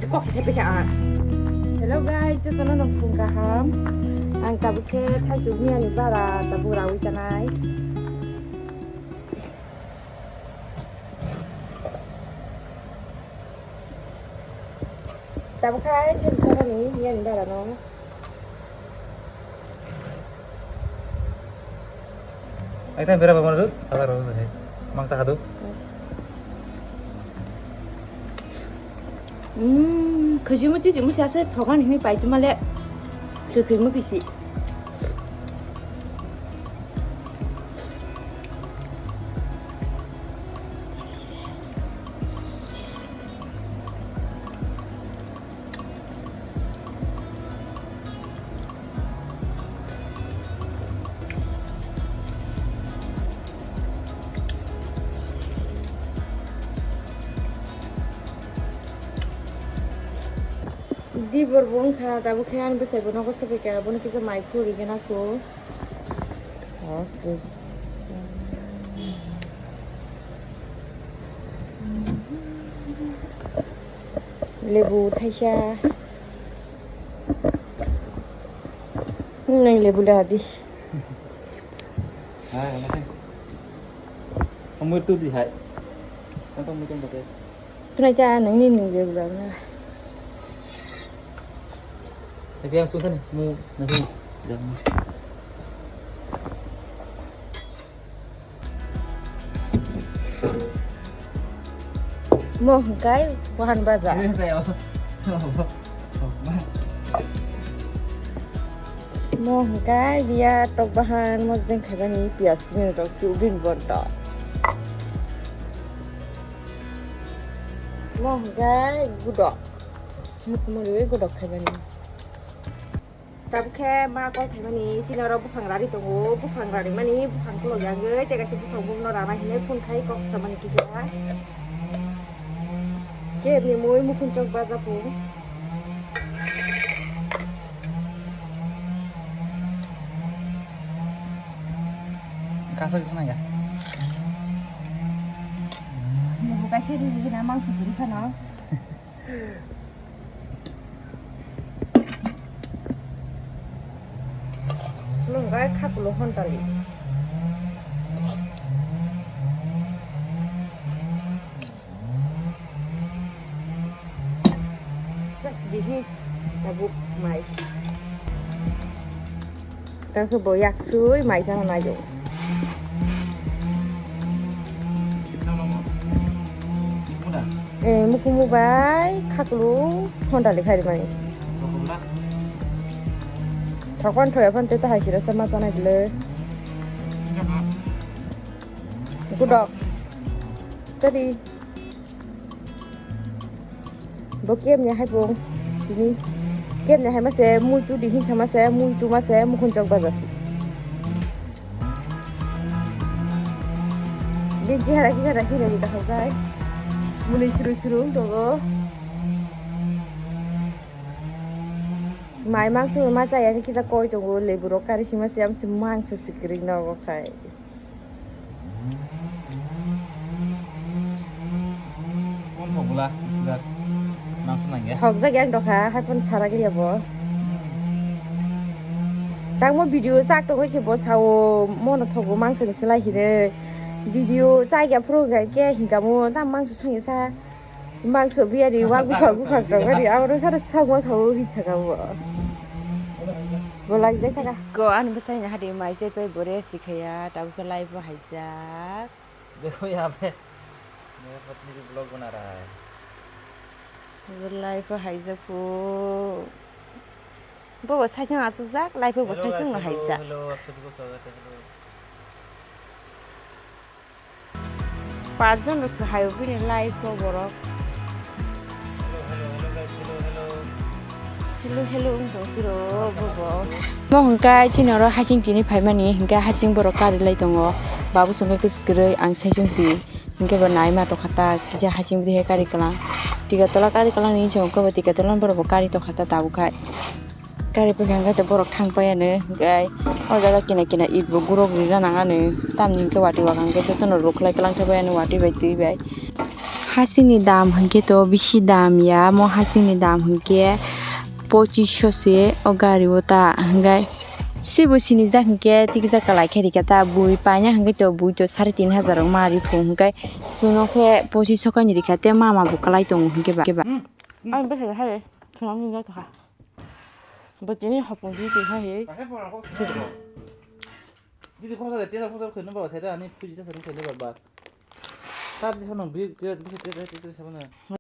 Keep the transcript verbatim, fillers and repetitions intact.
Kok se sepe kha ang. Hello guys, jotono no phung kaham. Ang tabuk khe thaichuk miya ni bara tabuk rawi sanai. Tabuk khai thaichuk ni miya ni bara no. Ekta bera ba manu, sagar ba manu, mang sa khadu. Hmm, khajima twi twi musi ase thogan hini pai tuma le. Khikhi mukhi si. Dibor bo wngkha, tabuk khe ani bwsai bo nogo sobai kha, bono kisa mai phuri gana kho. Lebu thaisa. Nang lebu da di. Hai, hai, hai. Amur tu di hai. Tang tang mutung pakai. Tunai ta nang ni nung lebu da na. Tapi yang sudah nih, mu nasi. Mo hwnkhe wahan baja. Ini saya. Mo hwnkhe biya tok bahan mosdeng khaibani piyaj sini tok si ubin bonto. Mo hwnkhe gudok. Mukmuri gudok khaibani. Tabuk khe ma kol khaimani, chini oro buphang rari tongo, buphang rari mani buphang kolok yangwi tei kaisa buphang bumno rana hinwi phone khai kok samani kisa. Kebni mui mukhun chok baja phung. Kasa gana ya. Nubu kaisa riri gana mangsi buri phano. Nung bai khakulo hontali. Just dihi tabuk mai. Tang khe bo yak sui mai chana nai o. Eh, mukumu bai khaklu honda le khai mani. Thokon thoya phan te ta hai sira sama chana le. Gudok. Tadi. Bo kemni hai bo. Tini. Kemni hai ma se mui tu di hin sama se mui tu ma se mukhun chok baja. Di jihara jihara hinani kaham kai. Muni suru suru tongo. Mai mangso ma chaya ni kisa koi tongo lebu rok kari sima se am se mangso sikiri nogo khai. Kon thok bwla, bisingo nangsa nangya. Thok jak yang dokha, hai phano sara gaya bo. Tangmo video chak tongwi se bo sao, mono thogo mangsa ni slai hine. Video chak ya phuru ga ke hingamo, tam mangsa songya sa. Mangso biyari wa buphang buphang tongmani abo rwkha rw sakma khaui hinwi saka bo. Bo laijak saka. Ko ani bwsai ni hadi mai se pai bore sikhaya tabuk khe live bo haijak. Dekho yaha pe mere patni bhi vlog bana raha hai. Bo live bo haijak phu. Bo bo saisung achukjak live bo saisung no haijak. Hello, aap sabhi ko swagat hai, hello. Pachjon rok se hai o bini live o borok. Hello, hello, wng tong phiro bobo. Mo hwnkhe chini oro hasing tini phaimani hwnkhe hasing borok kari lai tongo. Babu songkhe kwswk kwrwi ang saisung si hwnkhe bo naima tongkha ta kisa hasing bwdwi hai kari kwlang. Tika tola kari kwlang ni hwnwi hwnkhe bo tika tola borok bo kari tongkha ta tabuk hai. Gari pokha hwnkhe borok thang pai ano, hwnkhe o jaga kina kina it bo gurok rina nang ano, tamni hwnkhe watwi waha hwnkhe jotono rwkhlai kwlangthai bai ano watwi bai twi bai. Hasini dam hwnkhe to bisi dam ya, mo hasini dam hwnkhe pochisho se o gari o ta hwnkhe. Sibo sinijak hwnkhe tikisa kalai khe rikha ta, bui paina hwnkhe to bui to sare tin hajar rok ma ri phu hwnkhe, chwngno khe pochisho kaini rikha te mama bo kalai tongo hwnkhe ba. Ani bwsai hai, chwngno wngwi tongkha. Bo tini hopong di twi hai. Didi khoroksa de, tesa khoroksa khwlai nw ba, sai da ani phuji ta khwlai nw ba. Tar di sono bi, te, bi, te, te, te, te, sabana.